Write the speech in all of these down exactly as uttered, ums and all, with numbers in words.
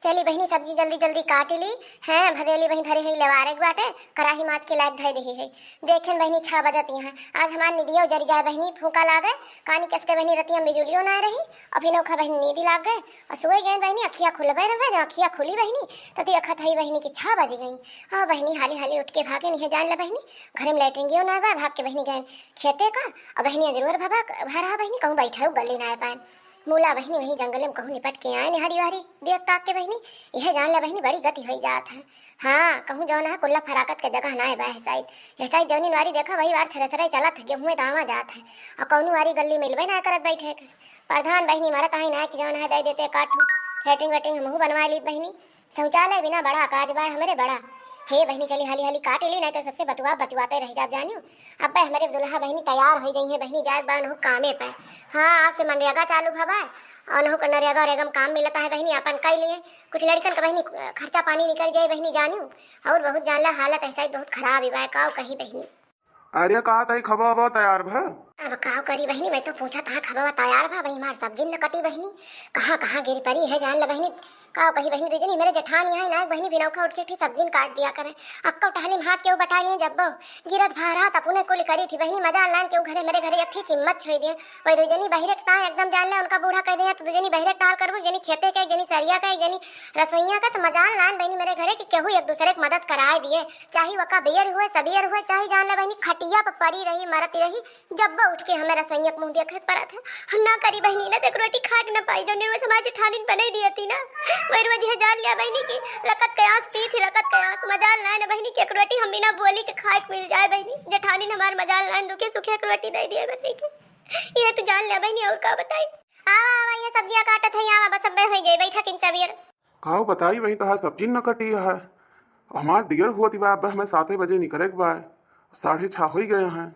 चली बहिनी, सब्जी जल्दी जल्दी काटि ली। हैं, भदेली वहीं धरे हैं, लेवारे के बाटे, कराही माज के लायक धइ देही है। देखेन बहिनी, छह बजत यहाँ, आज हमार निदियो जरि जाए बहिनी, फूंका लागे, कानी कस के बहिनी रतिया में बिजुलियो ना रही, अभी नौखा बहिनी नींद लाग गए, और सोए गए बहिनी, अखिया खुलबे रहे, जब अखिया खुली बहिनी, तो देखत हई बहिनी कि छह बज गई। हाँ बहिनी, हाली हाली उठ के भागे, नहीं जान ले बहिनी, घर में लेटरिंगियो ना बा, भाग के बहिनी गए खेते का, और बहिनी अजरूर भवा भा रहा बहिनी, कहूँ बैठा गली ना पाए। मूला बहिनी वहीं जंगल में कहूँ निपट के आए, निहारी वारी देख ताक के बहिनी, यह जान ले बहिनी, बड़ी गति होई जात है। हाँ, कहूँ जौन है, कुल्ला फराकत के जगह ना है बा, है साइड, है साइड जौनी वारी देखा, वही वार थ्रेसरे चलत है, गेहूँ दावा जात है, और कौनो वारी गली मिलबे ना करत बैठे के। प्रधान बहिनी मारत आई ना कि जौन है, दे देते काट, लेटरिंग वेटरिंग हमहू बनवा ली बहिनी। शौचालय बिना बड़ा काज बा हमरे बड़ा। हे बहिनी, चली हाली हाली काट ली, नहीं तो सबसे बतुआ बतुआते रह जाब जानियो। अब हमरे दुल्हा बहिनी तैयार हो जाई है बहिनी, जाए बा उनहु कामे पे। हाँ, आज से मनरेगा चालू भवा, और उनहु को नरेगा रेगा में काम मिलता है बहिनी, अपन कई लिए कुछ लड़कन का बहिनी खर्चा पानी निकल जाए बहिनी जानियो। और बहुत जान ला हालत ऐसा ही बहुत खराब ही बा, काव कही बहिनी। अरे का ताई, खबा वबा तैयार भा? अब काव करी बहिनी, मैं तो पूछा था खबा तैयार भा, वही हमार सब्जी न कटी बहिनी, कहाँ कहाँ गिर पड़ी है जान ले बहिनी। काव कही बहिनी, दुजनी मेरे जेठानी है ना बहिनी, बिनौखा उठ के उठी सब्जी न काट दिया करे। अक्का टहली में हाथ केहू बटा लिए जब्बो, गिरत भारत अपने कुल करी थी बहिनी, मजा लान केहू घरे मेरे घरे एक ठी चिम्मत छोड़ दिए। वही दुजनी बहिरे के ताए एकदम जान ले, उनका बूढ़ा कह दिया तो दुजनी बहिरे के टाल करबो, जनी खेते के, जनी सरिया के, जनी रसोइया के, तो मजाल नान बहिनी मेरे घरे कि केहू एक दूसरे के मदद कराए दिए, चाहे वका बेर हुए, सबेर हुए, चाहे जान ले बहिनी खटिया पर पड़ी रही, मरत रही, जब उठ के हमें रसोइया के मुंह देखे के पड़त है। हम ना करी बहिनी, ना तो एक रोटी खा के ना पाई, जौन रोज हमारे जेठानी बने दिए थी ना, वही रोज यह जान लिया बहिनी कि लकत के आस पी थी, लकत के आस। मजाल ना ना बहिनी कि एक रोटी हम बिना बोली के खाए के मिल जाए बहिनी, जेठानी ने हमार मजाल ना दुखे सुखे एक रोटी दे दिए बहिनी के। ये तो जान लिया बहिनी, और का बताई। आवा, आवा, ये सब्जियां काटत है, आवा, बस अब हो जाए, बैठा किंचा बियर। काव बताई, वहीं तहार सब्जी न कटी है। हमार दियर हुआ बा, अब हमें साते बजे निकले के बा, साढ़े छह हो गए हैं।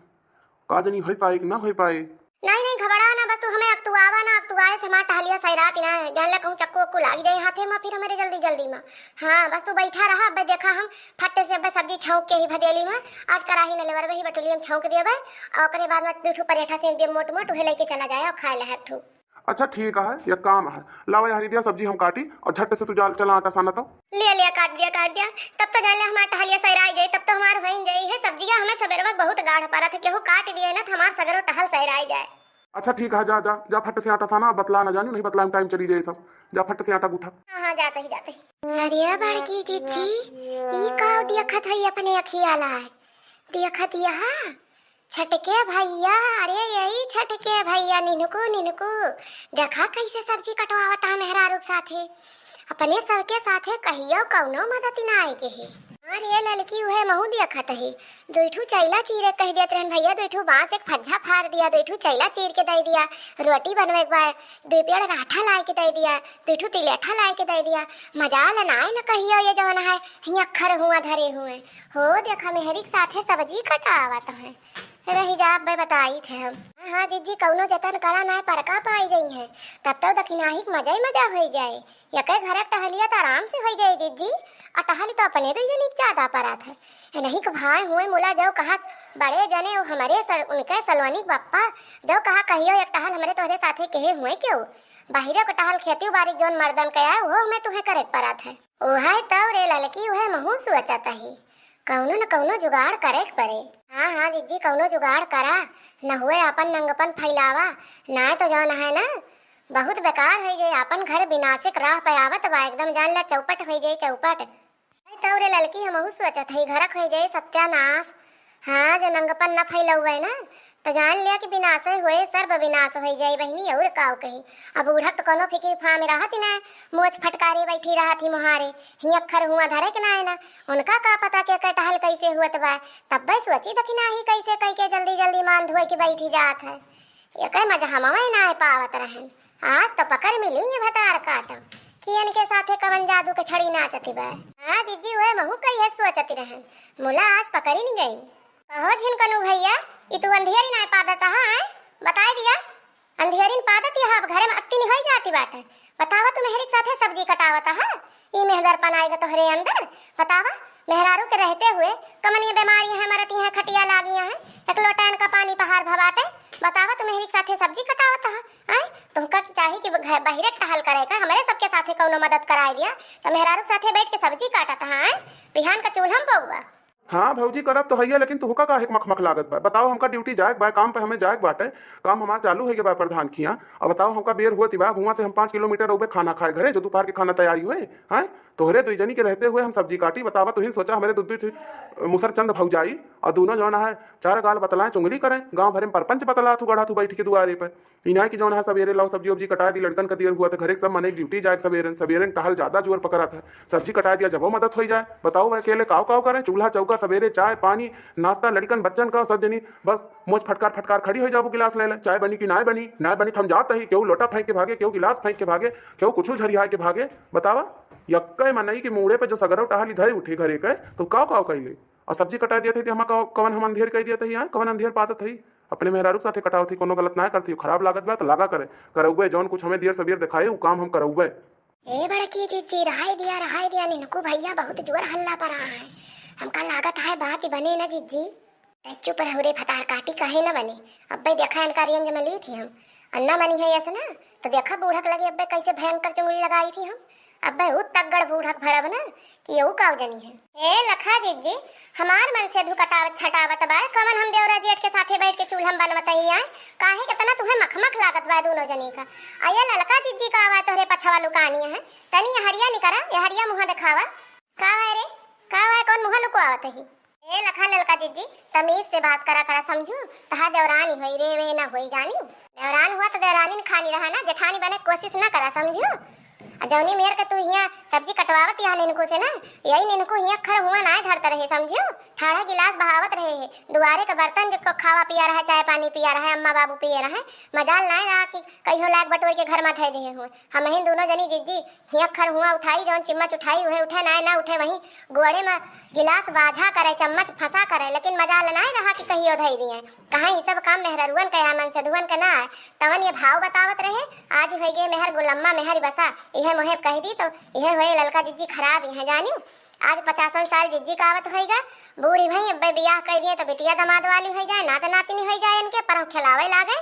का जनी हो पाए कि ना हो पाए। नहीं, नहीं, घबरा ना, बस तू हमें अकतुआवा ना, अकतुआए से हमार टहलिया सैरात ना है। जान ला कहूँ चक्कू उक्कू लाग जाए हाथे में, फिर हमारे जल्दी जल्दी में। हाँ, बस तू बैठा रहा, अब देखा हम फट्टे से अब सब्जी छौंक के ही भदेली में, आज कराही न लेवर वही बटुलिया में छौंक देबे, और ओकरे बाद में दू ठो परेठा सेंक दे मोट मोट, उहे लेके चला जाए और खाए ला एक ठो। अच्छा ठीक है, एक काम है, लावा यार दिया सब्जी हम काटी और झट से तू जा, चला आटा साना तो। लिया, लिया, काट दिया, काट दिया। तब तो जान ले हमार टहलिया सैराई जाई, तब तो हमार होइन जाई है सब्जिया, हमें सबेरवा बहुत गाढ़ पड़त है, केहू काट दिए ना तो हमार सगरो टहल सैराई जाए। अच्छा ठीक है, जा, जा, जा, फट से आटा साना, बतला ना जानी, नहीं बतला में टाइम चली जाए सब। जा फट से आटा गूंथा। हाँ, हाँ, जाते ही, जाते ही। अरे बड़की जीजी, ई का देखत है अपने अखिया लाए? देखत यहाँ छटके भैया, अरे यही छटके भैया, निनकू, निनकू, देखा कैसे सब्जी कटवावत है मेहरारू के साथे। अपने सबके साथे कहियो कौनो मदद ना आए के है। अरे ललकी, उहे महू देखत है, दुई ठू चैला चीरे कह देत रहन भैया, दुई ठू बांस एक फज्जा फाड़ दिया, दुई ठू चैला चीर के दे दिया, रोटी बनवे के बाद दुई पेड़ राठा लाए के दे दिया, दुई ठू तिलेठा लाए के दे दिया। मजाल नाय न कहियो ये जौन है, हियाँ खर हुआ धरे हुए। हो देखा, मेहरी के साथे सब्जी कटावत है। रही जा, अब्बे बताई थे हम। हाँ, हाँ, जिज्जी, कौनो जतन करा ना, परका पाई जाई है, तब तो दखिनाही के मजा ही मजा होई जाए। यके घरक टहलिया त आराम से होई जाए, जिज्जी, आ टहली तो अपने दुई जनी के ज्यादा परत है। ए नहीं के भाई हुए मुला, जौ कहा बड़े जने, वो हमरे सल-, उनके सलोनी के बप्पा, जौ कहा कहियो एक टहल हमरे तोहरे साथे केहे हुए क्यों? बाहिरे को टहल खेती बाड़ी जौन मर्दन के आए, वो हमें तुम्हें करे के परत है। ओहे तौ रे ललकी, उहे महू सोचत ही, कौनो न कौनो जुगाड़ करे के पड़े। हाँ, हाँ, जिज्जी, कौनो जुगाड़ करा, न हुए आपन नंगपन फैलावा, नाय तो जौन है ना, बहुत बेकार होई जाई, आपन घर विनाशक राह पे आवत बा, एकदम जान ला चौपट होई जाई, चौपट। अरे तौ रे ललकी, हमहू सोचत हई, घरक होई जाई सत्यानाश। हाँ, जो नंगपन न फैलौवे ना, तो जान लिया कि विनाश ही होए, सर्व विनाश होई जाई बहिनी, और काव कही। अब बूढ़क तो कोनो फिकिर फामे रहत ही ना, मोछ फटकारे बैठी रहत ही मोहारे, हियक्खर हुआ धरे के ना है ना, उनका का पता के के टहल कैसे हुअत बा, तब्बे सोची दखिनाही कैसे कई के जल्दी जल्दी मान धोए के बैठी जात है। एकर मजा हमवे नाय पावत रहन। आज तो पकड़ मिली ये भतार काटो, कि इनके साथे कवन जादू के छड़ी नाचती बा। हाँ जिज्जी, उहे महू कई है सोचती रहन, मुला आज पकड़ी नहीं गई। कहो झिनकनू भैया, ई तू अंधियरी नाय पादत हा, हैं? बताई दिया, अंधियरी न पादत यह अब घरे में अत्ती नहीं होई जाती बाटे। बतावा, तू मेहरी के साथे सब्जी कटावत हा, ई मेहदरपन आएगा तोहरे अंदर? बतावा, मेहरारू के रहते हुए कमन ये बीमारी है, मरती है, खटिया लागी है, एक लोटा इनका पानी पहाड़ भवाटे, बतावा, तू मेहरी के साथे सब्जी कटावत हा, आय? तुमका चाही कि घ-, बहिरे के टहल करे का, हमरे सबके साथे कौनो मदद कराए दिया, त मेहरारू के साथे बैठ के सब्जी काटत हा, आय? बिहान का चूल्हा में पौवा। हाँ भौजी, करब तो हइये, लेकिन तुहका काहे के मखमख लागत बा? बताओ, हमका ड्यूटी जाए के बा, काम पे हमें जाए के बाटे, काम हमार चालू होइ गए बा प्रधान खिया। अब बताओ, हमका बेर हुआ तिबा, हुआ से हम पाँच किलोमीटर रउबे खाना खाए घरे, जो दोपहर के खाना तैयारी हुए, हैं? तोहरे दुई जनी के रहते हुए हम सब्जी काटी। बतावा, तुहिन सोचा, हमरे दू दू ठे मुसरचंद भौजाई और दोनों जौन है चार गाल बतलाएं चुंगली करें, गांव भरे में परपंच बतला तू गढ़ा तू बैठ के दुआरे पर। इनाय की जौन है सवेरे लाओ सब्जी उब्जी कटा दी, लड़कन का दियर हुआ तो घरे के सब मने ड्यूटी जाए, सवेरे सवेरे टहल ज्यादा जोर पकड़ा था, सब्जी कटा दिया जबो मदद हो जाए। बताओ वह अकेले काव काव करें, चूल्हा चौका सवेरे चाय पानी नाश्ता लड़कन बच्चन का सब जनी बस मोच फटकार फटकार खड़ी हो जाबू गिलास ले ले, चाय बनी कि नाय बनी, नाय बनी तो हम जात ही, केहू लोटा फेंक के भागे, केहू गिलास फेंक के भागे, केहू कुछ झरिया के भागे। बतावा, यक्के मनई के मूड़े पे जो सगरो टहली धई उठे घरे के, तो काव काव कैले? और सब्जी कटा दिया थे, तो हमा का-, कवन हम अंधेर कह दिया थे, यहाँ कवन अंधेर पादत है? अपने मेहरारू के साथे कटावत ही, कोनो गलत ना करती, खराब लागत बा तो लागा करे, करउबे, जौन कुछ हमें दियर सबेर दिखाए, उ काम हम करउबे। ए बड़की जिज्जी, रहाई दिया, रहाई दिया, निनकू भैया बहुत जोर हल्ला पर रहा है, हमका लागत है बात बने न जिज्जी। ए चुप रहो रे भतार काटी, काहे न बने? अब्बे देखा इनका रेंज में ली थी हम, अन्ना मनी है ऐसे ना, तो देखा बूढ़क लगे अब्बे कैसे भयंकर चुंगली लगाई थी हम। अब्बे उ तगड़ बूढ़क भरब ना कि यहू काव जनी है। ए लखा जिज्जी, हमार मनसेधू कटावत छटावत बा, कवन हम देवरा जेठ के साथे बैठ के चूल्हा में बनवत ही आए? काहे केतना तुहे मखमख लागत बा दोनों जनी का? आ ये ललका जिज्जी का आवा तोहरे पछवा लुकानी है, तनी यहरिया निकरा, यहरिया मुँह देखावा। का है रे, का है, कौन मुँह लुकवावत ही? ए लखा ललका जिज्जी, तमीज से बात करा करा, समझू? तहा देवरानी होई रे, वे ना होई, जानी? देवरान हुआ तो देवरानी न खानी रहा ना, जेठानी बने के कोशिश ना करा, समझू? आ जौनी मेर के तू हियाँ सब्जी कटवावत यहाँ निनकू से ना, यही निनकू हियाँ खर हुआ नाय धरत रहे, समझू? ठाढ़ा गिलास बहावत रहे है, दुआरे के बर्तन जो खावा पिया रहा, चाय पानी पिया रहा, अम्मा बाबू पिए रहे, मजाल नाय रहा कि कहियो लाग बटोर के घर में धै दे हुए। हमहिन दोनों जनी जिज्जी हियाँ खर हुआ उठाई, जौन चिम्मच उठाई उहे उठे, नाय ना उठे, वहीं गोड़े में गिलास बाझा करे, चम्मच फंसा करे, लेकिन मजाल नाय रहा कि कहियो धई दिए। कहाँ ई सब काम मेहररुअन के या मनसेधुअन के ना आए। तवन ये भाव बतावत रहे, आज होइ गए मेहर गुलम्मा मेहर बसा, इहे मोहे कह दी तो इहे होए ललका जिज्जी खराब इहे जानी। आज पचासन साल जिज्जी का आवत होइगा, बूढ़ी भई अब्बे बियाह कइ दिए तो बिटिया दमाद वाली होइ जाए, नात नातिनी होइ जाए इनके, पर हम खिलावे लागे।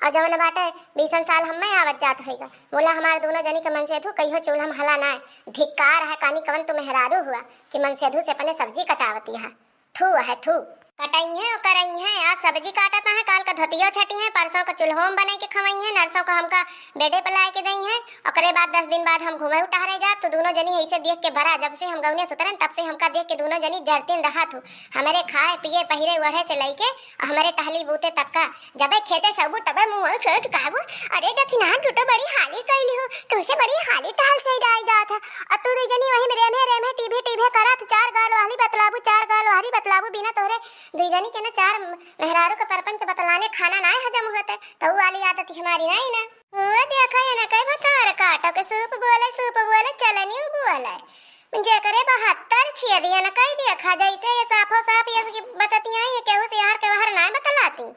और जवन बाटे बीसन साल हम्मे आवत जात होइगा। बोला हमार दोनों जनी के मनसेधू कहियो चूल्हा में हला नाय। धिक्कार है कानी कवन तू मेहरारू हुआ कि मनसेधू से अपने सब्जी कटावती है। थू है थू। कटइहें और करइहें, आज सब्जी काटत हैं, काल का धोतियो छटिहें, परसों का चूल्हो में बनाई के खवइहें, नरसों का हमका बेडे पे लाए के दइहें, ओकरे बाद दस दिन बाद हम घूमे टहरे जाब। तो दोनों जनी ऐसे देख के बड़ा, जब से हम गौने सुतरन तब से हमका देख के दोनों जनी जरतीन रहत हो। हमरे खाए पिए पहिरे ओढ़े से लइके हमरे टहली बूते तक का। जबे खेते सबू तबे मुँह छोट कहबू, अरे दखिनहा तू तो बड़ी हाली कैली हो, तुमसे बड़ी हाली टहल से जाई जात है। और तू दू जनी वही में रेम्हे रेम्हे टीभे टीभे करत, चार गाल वाली बतलाबू, चार गाल वाली बतलाबू, बिना तोहरे दुई जनी के ना चार मेहरारू के परपंच बतलाने खाना नाय हजम होते, तो उ वाली आदत हमारी नाय ना। ओ देखा ये ना कई भतार काटो के सूप बोले, सूप बोले चलनी बोले। जेकरे बहत्तर छिया दिया ना कई देखा, जैसे ये साफो साफ ये बचतियाँ ये केहू से यार के बाहर नाय बतलाती।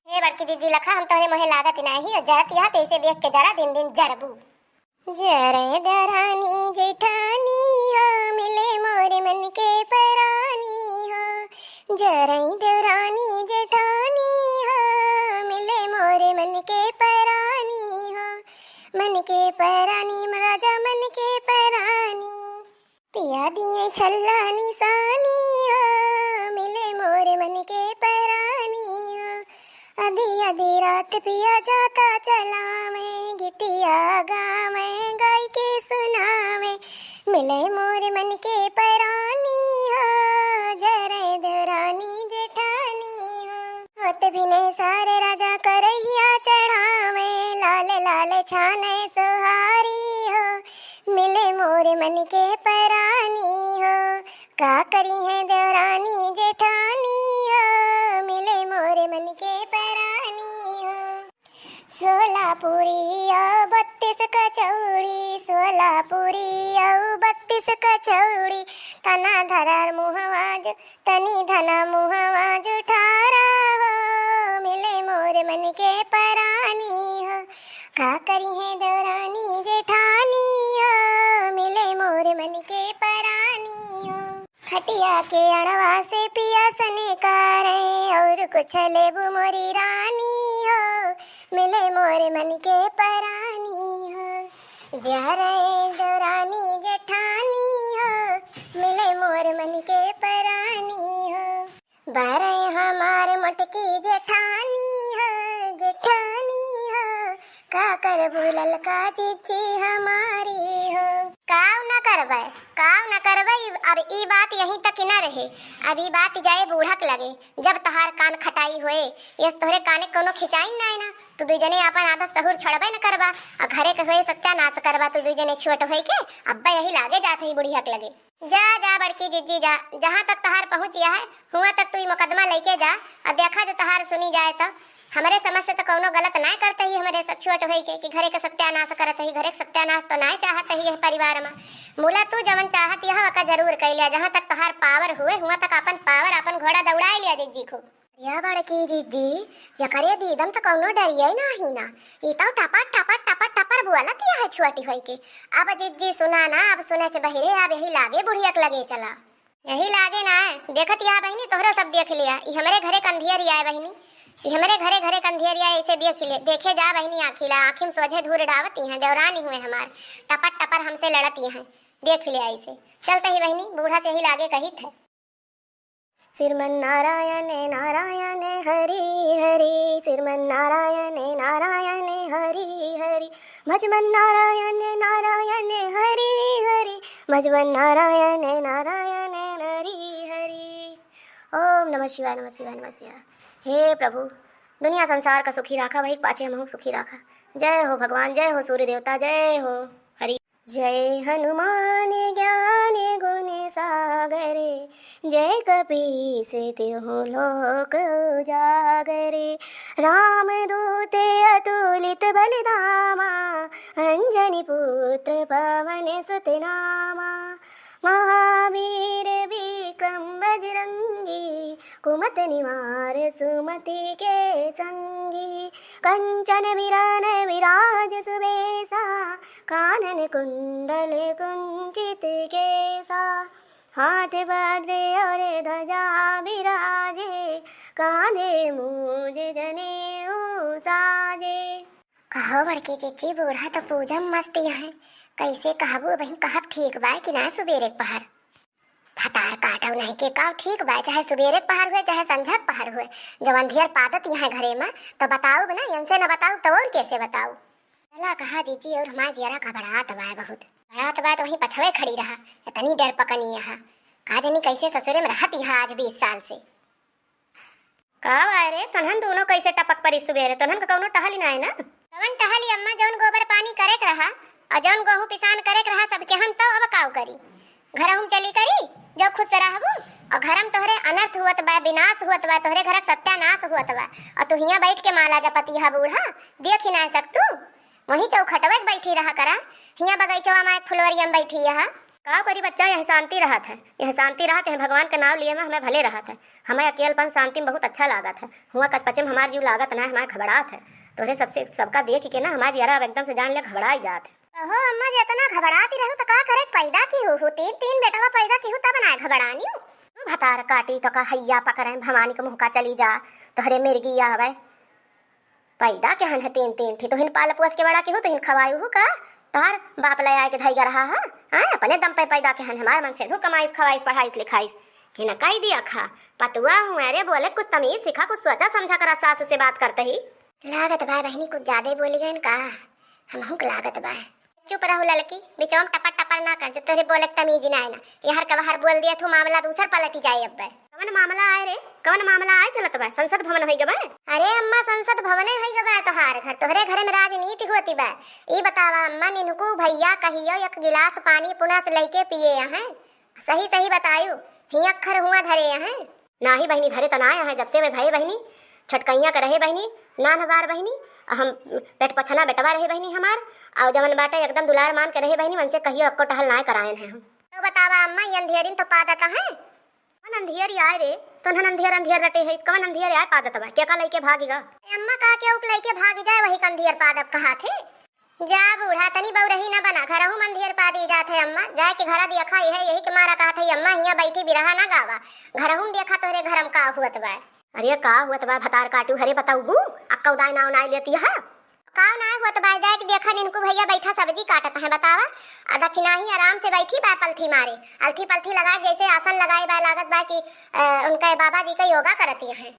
हे बड़की जिज्जी लखा हम तोहरे मोहे लागत नाय ही, जरत यहाँ तैसे देख के जरा दिन दिन जरबू। जरे दरानी जेठानी हो, मिले मोर मन के परानी हो। जरे दरानी जेठानी हो, मिले मोर मन के परानी हो। मन के परानी, राजा मन के परानी। पिया दिए छल्ला निशानी हो, मिले मोर मन के परानी हो। आधी आधी रात पिया जाता चला मैं, गिटिया गा मैं गाय के सुना मैं। मिले मोर मन के परानी हो, जरे दरानी जेठानी हो। होत बिने सारे राजा करहिया चढ़ावे, लाल लाल छाने सोहारी हो। मिले मोर मन के परानी हो, का करी है देवरानी जेठानी हो। मिले मोर मन के परानी हो। सोलापुरी और बत्तीस कचौड़ी, सोलापुरी और बत्तीस कचौड़ी, तना धरार मुहवा जो तनी धना मुहवा जुठारा हो, मिले मोर मन के परानी हो। का करी है देवरानी जेठानी हो, मिले मोर मन के परानी हो। खटिया के अड़वा से पिया सने कारे, और कुछ लेबू मोरी रानी हो, मिले मोर मन के परानी हो। जा रहे देवरानी जेठानी हो, मिले मोर मन के परानी हो। बारे हमार मोटकी जेठानी हो, जेठानी हो, का करबू ललका जिज्जी हमारी हो। काव न करबै, काव न करबै, अब ई बात यहीं तक न रहे। अब ई बात जाए बूढ़क लगे, जब तहार कान खटाई होए, यस तोहरे काने कोनो खिंचाई ना है ना, तू दुई जने आपन आदत सहूर छोड़बे न करबा, आ घरे के होए सत्यानाश करबा, तू दुई जने छोट होई के, अब्बे यही लागे जात ही बुढ़िया के लगे। जा, जा बड़की जिज्जी जा, जहाँ तक तहार पहुँच या है, हुआं तक तू ई मुकदमा लइके जा, और देखा जो तहार सुनी जाए तो। हमरे समझ से तो कौनो गलत नाय करत ही, हमरे सब छोट होई के कि घरे के सत्यानाश करत ही, घरे के सत्यानाश तो नाय चाहत ही यह परिवार में। मुला तू जवन चाहत यह ओका जरूर कैल्या, जहाँ तक तहार पावर हुए, हुआं तक अपन पावर, अपन घोड़ा दौड़ाए लिया जिज्जी खूब। या बड़की जिज्जी, यकरे दीदम त कौनो डरिये नाही ना। ई तौ टपर, टपर, टपर, टपर बोलत या है छोटी होई के। अब जिज्जी सुना ना, अब सुने से बहिरे, अब यही लागे बुढ़िया के लगे चला। यही लागे ना, देखत या बहिनी, तोहरे सब देख लिया। ई हमरे घरे कंधियर आए बहिनी, ई हमरे घरे, घरे कंधियर आए, इसे देख ले, देखे जा बहिनी, आँखी ला, आँखी में सोझे धूर डावत ही हैं, देवरानी हुए हमार, टपर, टपर हमसे लड़त ही हैं, देख ले ऐसे। चलते ही बहिनी, बूढ़ा से ही लागे कहित है। श्रीमन नारायण नारायण हरि हरि, श्रीमन नारायण नारायण हरि हरि, भजमन नारायण नारायण हरि हरि, भजमन नारायण नारायण हरि हरि। ओम नमः शिवाय, नमः शिवाय, नमः शिवाय। हे प्रभु, दुनिया संसार का सुखी राखा, वही पाछे हमहू सुखी राखा। जय हो भगवान, जय हो सूर्य देवता, जय हो हरि। जय हनुमान ज्ञान गुण सागर, जय कपीस तिहु लोक उजागर। रामदूत अतुलित बल धामा, अंजनी पुत्र पवन सुत नामा। महावीर विक्रम बजरंगी, कुमत निवार सुमति के संगी। कंचन विरान विराज सुबेसा, कानन कुंडल कुंचित केसा। हाथ वज्र और ध्वजा विराजे, कांधे मूज जनेऊ साजे। कहो बड़की जिज्जी, बूढ़ा तो पूजा में मस्त यहाँ है, कैसे कहबू अबही कहब ठीक बा कि ना सुबेरे के पहर? भतार काटो नहीं के काव ठीक बा, चाहे सुबेरे के पहर हुए, चाहे संझा के पहर हुए, जब अंधियर पादत यहाँ घरे में, तो बताऊ ना, इनसे न बताऊ तो और कैसे बताऊ? चला कहा जिज्जी, और हमार जियरा घबरात बा बहुत, घबरात बा तो वहीं पछवे खड़ी रहा, इतनी डर पकनी यहाँ, का जानी कैसे ससुरे में रहत यहाँ आज बीस साल से। का बाय रे, तोन्हन दूनो कैसे टपक परी सुबेरे? तोन्हन का कौनो टहली नाय ना? कवन टहली अम्मा, जौन गोबर पानी करे के रहा और जौन गोहूं पिसान करे के रहा, सब केहन तो अब काव करी? घरहू में चली करी, जो खुश रहबू। और घर में तोहरे अनर्थ हुअत बा, विनाश हुअत बा, तोहरे घर के सत्यानाश हुअत बा, और तू हियां बैठ के माला जपती हा बूढ़ा, देख ही ना सकतू। वहीं चौखटवे के बैठी रहा करा, हियां बगैचवा में फुलवरिया में बैठी यहा। का करी बच्चा, यह शांति रहत है, यह शांति रहत है, भगवान के नाव लिए में हमें भले रहत है। हमें अकेलपन शांति में बहुत अच्छा लागत है। हुआ कचपचे में हमार जीव लागत ना है, हमार घबरात है। तोहरे सबसे, सबका देख के ना हमार जियरा अब एकदम से जान ले घबराई जात है। कहो अम्मा, जे इतना घबराती रहू तो का करे पैदा की हो, हो तीन, तीन बेटवा पैदा की हो तब ना घबरानी हो। तू भतार काटी तो का हैया पकड़े भवानी के मुँह का चली जा, तोहरे मिर्गी आवे। पैदा केहन है तीन, तीन ठी, तुहिन पाल पोस के बड़ा केहू, तुहिन खवायु हु का? तोहार बाप ले आए के धैया रहा है? हाँ, अपने दम पे पैदा केहन, हमार मन से धू कमाइस, खवाइस, पढ़ाइस, लिखाइस। कि न कही दिया खा, पतुआ हूँ, अरे बोले कुछ तमीज सिखा, कुछ सोचा समझा करा सासू से बात करते ही। लागत बा बहिनी कुछ ज्यादा बोली गयन का? हमहू के लागत बा। चुप रहू ललकी, बिचवा में टपर टपर ना कर, जब तोहरे बोले के तमीज ना है ना। यहर का वहर बोल दिया तू, मामला दूसर पलटी जाए अब। कवन मामला आए रे? कवन मामला आए चलत बा? संसद भवन होई गबा? अरे अम्मा, संसद भवने होई गबा तोहार घर, तोहरे घरे में राजनीति होती बा। ई बतावा अम्मा, निनकू भैया कहियो एक गिलास पानी पुनस लइके पिए हैं? सही सही बतायु, हिया अक्खर हुआ धरे हैं? नाही बहिनी, धरे त ना आए हैं, जब से वे भये बहिनी, छोटकइया के रहे बहिनी, नान्ह बार बहिनी, हम पेट पछना बेटवा रहे बहिनी हमार, और जवन बाटे एकदम दुलार मान के रहे बहिनी, उनसे कहियो अक्को टहल ना करायन है हम। तो बतावा अम्मा, ये अंधेरिन तो पादत है? कवन अंधियर आए रे? तोहन अंधियर अंधियर रटे है, कवन अंधियर आए पादत बा? के का लइके भागी गा? ए अम्मा, का केहू के लइके भागी जाए, वही का अंधियर पादत कहा थे। जा बूढ़ा, तनी बउरही न बना, घरहू मंदिर पा दी जात है अम्मा, जाए के घरा देखा, यह, यही के मारा कहत है अम्मा, हियाँ बैठी बिरहा न गावा, घरहू में देखा तोहरे घर में का हुअत बा। अरे का हुअत बा भतार काटू, हरे बताऊ बू, अक्का उदाय नाव नाय लेती है। का नाय हुअत बा, जाए के देखा निनकू भैया बैठा सब्जी काटत है, बतावा। आ दखिनाही आराम से बैठी बा पलथी मारे, अलथी पलथी लगा के जैसे आसन लगाए बा, लागत बा कि, अ, उनके बाबा जी का योगा करती हैं।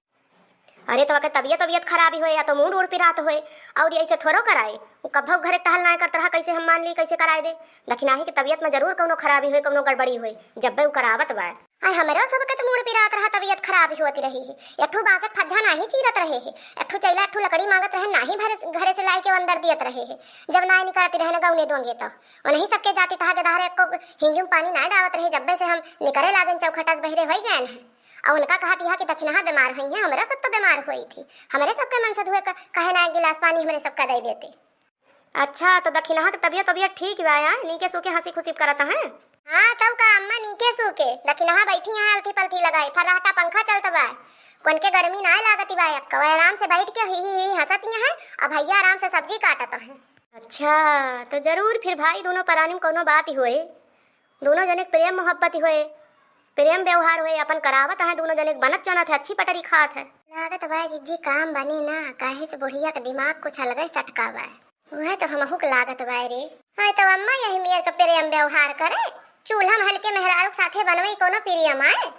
अरे तो ओके तबियत, तबियत खराबी होए या तो मूड उड़ पिरात होए, और ऐसे थोड़ो कराए। वो कब्बो घरे टहल नाय करत रहा, कैसे हम मान ली, कैसे कराए दे? दखिनाही के तबियत में जरूर कौनो खराबी होए, कौनो गड़बड़ी होए, जब्बे उ करावत बा। आय, हमरो सबके तो मूड पिरात रहा, तबियत खराबी होती रही है। एक ठो बांसक फज्जा नाही चीरत रहे है, एक ठो चैला, एक ठो लकड़ी मांगत रहे, नाही भरे, घरे से लाए के वो अंदर दियत रहे है। जब नाय निकलती रहे न गौने दोंगे तो उन्हीं सबके जाति तहा गदहरे एको हिंगी में पानी नाय डावत रहे, जब्बे से हम निकरे लागन चौखटा से बहरे होई गए हैं। और उनका कहत यह कि दखिनहा बीमार हुई हैं, हमरे सब तो बीमार हुई थी, हमरे सबके मन से धुए क-, कहे ना एक गिलास पानी हमरे सबका दे देते। अच्छा, तो दखिनहा के तबियत, तबियत ठीक बा, आय? नीके सूके हंसी खुशी करत हैं? हाँ, तब का अम्मा, नीके सूके। दखिनहा बैठी हैं अलथी पलथी लगाए, फर्राटा पंखा चलत बा। कौन के गर्मी नाय लागत बा, एक आराम से बैठ के ही, ही, ही हंसत हैं। अब भैया आराम से सब्जी काटत हैं। अच्छा, तो जरूर फिर भाई दोनों परानी में कौनो बात ही होए। दोनों जने के प्रेम मोहब्बत ही होए, प्रेम व्यवहार होए, अपन करावत हैं दोनों जने के, बनत चनत है, अच्छी पटरी खात है। लागत बा जिज्जी काम बनी ना, काहे से बुढ़िया के दिमाग कुछ अलगे सटका बा। वह तो हमहू के लागत बा रे। आय तो अम्मा यही मेर के प्रेम व्यवहार करे, चूल्हा महल के मेहरारू के साथे बनवे कोनो प्रेम आय।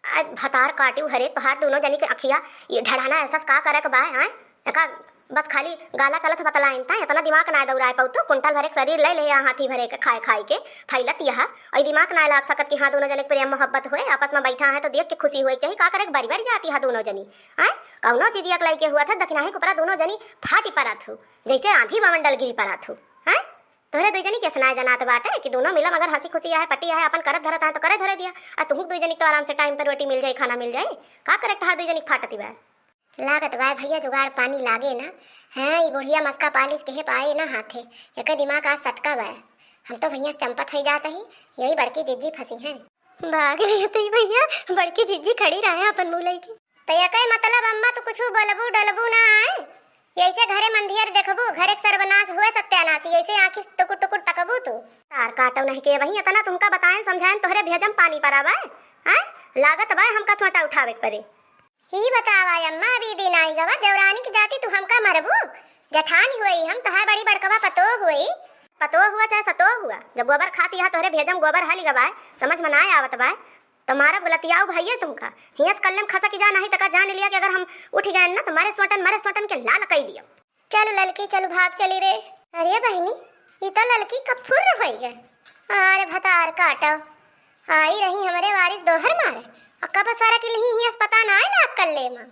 आ, भतार काटिउ हरे, तोहार दोनों जनी के अखिया, ये ढढ़ाना ऐसा का करे के बा, हैं? एका बस खाली गाला चलत बतलाइन ता, इतना दिमाग ना दौड़ाए पाऊ तू, कुंटल भरे के शरीर ले ले यहाँ हाथी भरे के खाए खाए के, फैलत यह, और दिमाग ना लाग सकत कि हाँ दोनों जने के प्रेम मोहब्बत होए, आपस में बैठा है तो देख के खुशी होए के चाहिए, का करे के बरी बरी जाती है दोनों जनी, हैं? कौनो चीज एक लइके हुआ था, दखिनाही के ऊपर दोनों जनी फाटी परत हो, जैसे आंधी बवंडल गिरी परत हो, हैं? तोहरे दुई जनी के असनाय जनात बाटे कि दोनों मिलम अगर हंसी खुशी आहे, पटी आहे, अपन करत धरत आहे तो करे धरे दिया। आ तुहू दुई जनी के तो आराम से टाइम पे रोटी मिल जाई, खाना मिल जाई। का करे तहार दुई जनी के फाटत बा? लागत बा भैया जुगाड़ पानी लागे ना। हाँ, ई बुढ़िया मस्का पालिस केहे पाए ना हाथे। एकर दिमाग आज सटका बा। हम तो भैया से चंपत होई जात ही, यही बड़की जिज्जी फंसी हैं। भाग लेती भैया, बड़की जिज्जी खड़ी रहे अपन मुँह लइके। तो एके मतलब अम्मा तू कुछ बोलबू डलबू ना आए? यैसे घरे मंदिर देखबू, घरे के सर्वनाश हुए सत्यानाश, यैसे आँखी से टुकुर टुकुर तकबू तू। तार काटो नहीं के वही इतना तुमका बताएं समझाएं तोहरे भेजम पानी परा बा, हैं? लागत बा हमका सोटा उठावे के परे। ही बतावा अम्मा, अभी दिन आई गवा, देवरानी की जाति तू हमका मरबू? जठानी हुई हम, तहार बड़ी बड़कवा पतोह हुई। पतोह हुआ चाहे सतोह हुआ, जब गोबर खाती है तोहरे भेजम गोबर हली गवाए, समझ में ना आवत बा, तो मारब लतियाऊ भैया तुमका। हियस कल्ले में खसक जा, नहीं तका जान लिया कि अगर हम उठ गए ना तो मारे सोटन, मारे सोटन के लाल कई दियो। चलु ललकी, चलु भाग चली रे। अरे बहिनी, ई तो ललकी कब फुर्र होई गए। अरे भतार काटो, आई रही हमरे वारिस दोहर मारे। आ कब सारा के लिही हियस पता ना आए लाग कल्ले में।